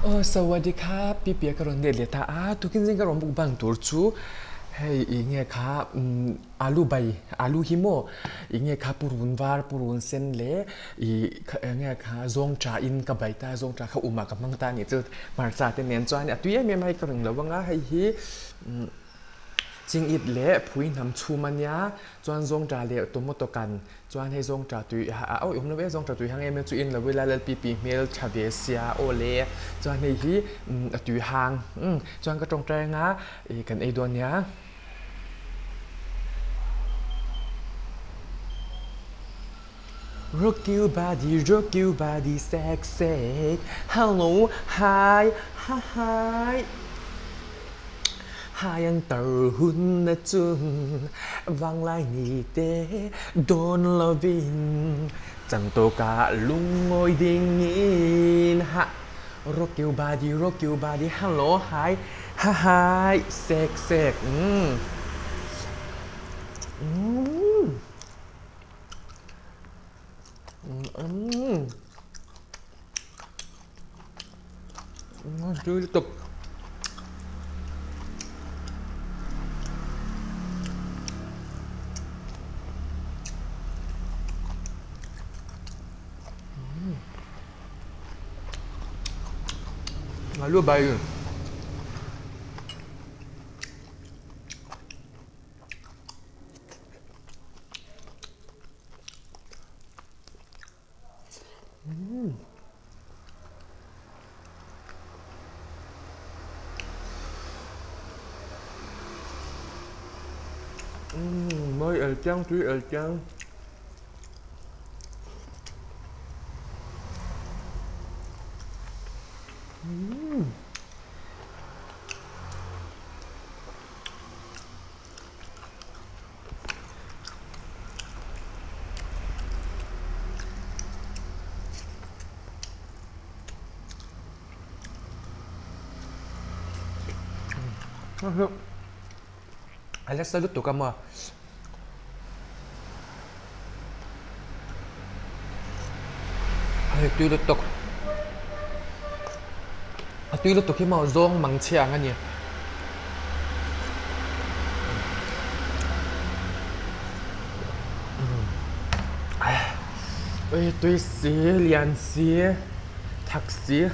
Aw sawadikha pi pia ka rawn let leh ta a, tukin zing ka rawn mukbang tur chu hei ih nge kha alu bai alu hi maw ih nge kha purun var purun sen leh ih nge kha zawng tha in ka bai ta zawng tha kha um ah ka hmang ta a nih chu hmarcha te nen chuan a tui em em a hei ka ring lo ang a hei hi. Chingit leh phui hnam chhum a nia, chuan zawngṭa leh tomato kan, chuan hei zawngṭa tui a awih awm lo e, zawngṭa tui hang em em chu in lo ila LPP hmel ṭha ve sia aw le, chuan hei hi a tui hang umm chuan ka ṭawngṭai anga ih kan ei dawn nia. Rock you body, rock you body, sexy, hello, hi, hi, hi. Hai an tar hun na chun vanglai ni te dawn lovin chang tawkah lungawi dingin ha Rock your body, rock your body, hello, hi, hi, hi, sek sek, mm. Mm. Mm. Tui lutuk. Alu bai. Mawi el chiang tui el chiang. A nasa lutuk a maw. Hei tui lutuk. A tui lutuk hi maw zawng mang chhia ang a ni. Ui tui si lian si thak si.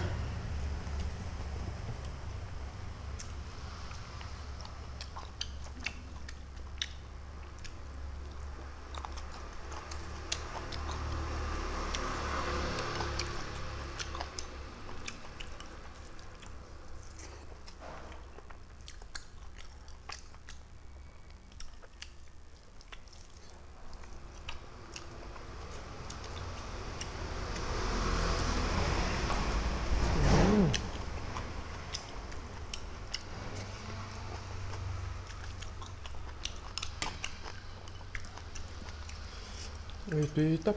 Ei tui tak.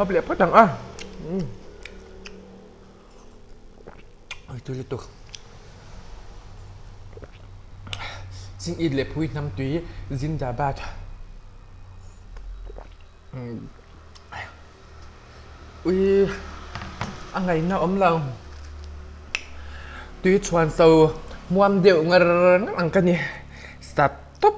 Hawp leh phawt ang a. Oi tui lutuk. Ching it leh phui hnam tui Zindabad. Ui a ngaihna awm lo. Tui chhuan so hmuam deuh ngar ngar ang ka ni. Stop tawp.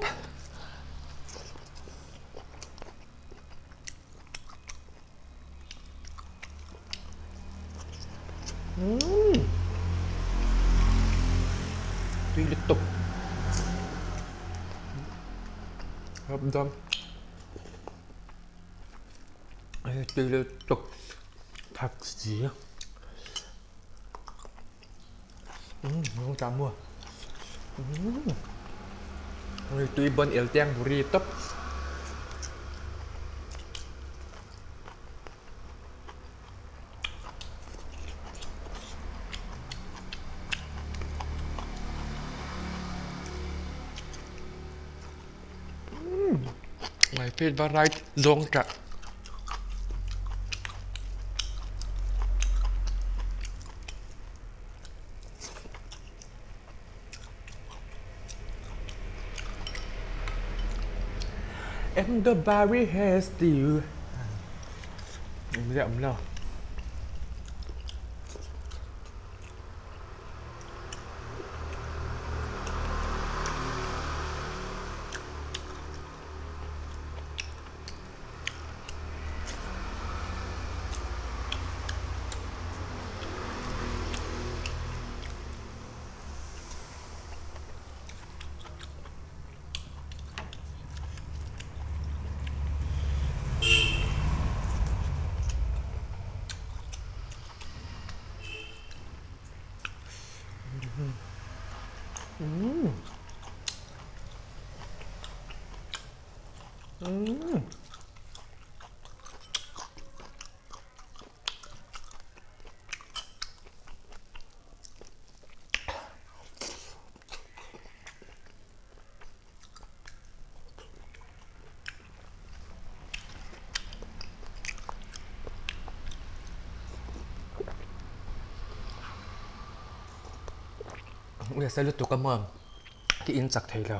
Umm. Tui lutuk. Hap dam. Tui lutuk thak si umm ta mua umm tui bon el tiang buri top. My favorite zawng tah. And the Barry has still Awm leh awm lo. Nasa lutuk a maw ka in chak thei lo.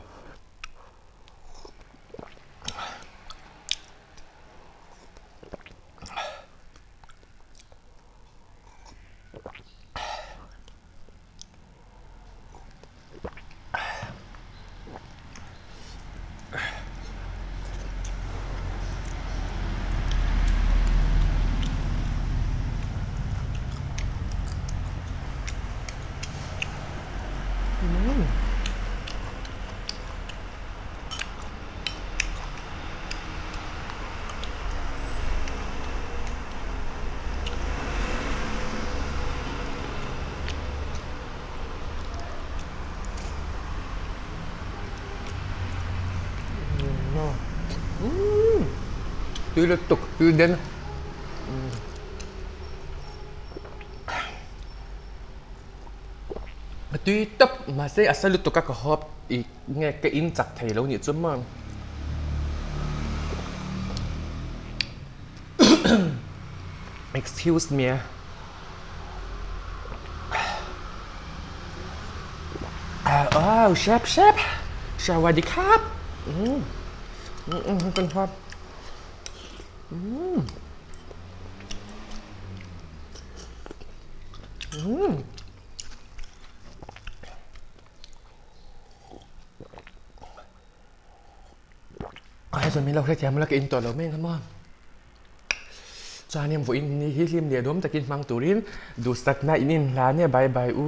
Tui lutuk tui den. A tui tawp mahse a sa lutuk a ka hawp i nge ka in chak thei lo nih chu maw. Excuse me. Oh chef chef สวัสดีครับอืมอืมอืมคุณครับอืมอืมai chuan min lo hrethiam la ka in tawh lo mai ang maw chuanin vawiin ni hi hlim leh duam takin hmang turin duhsakna in inhlan e bye bye u.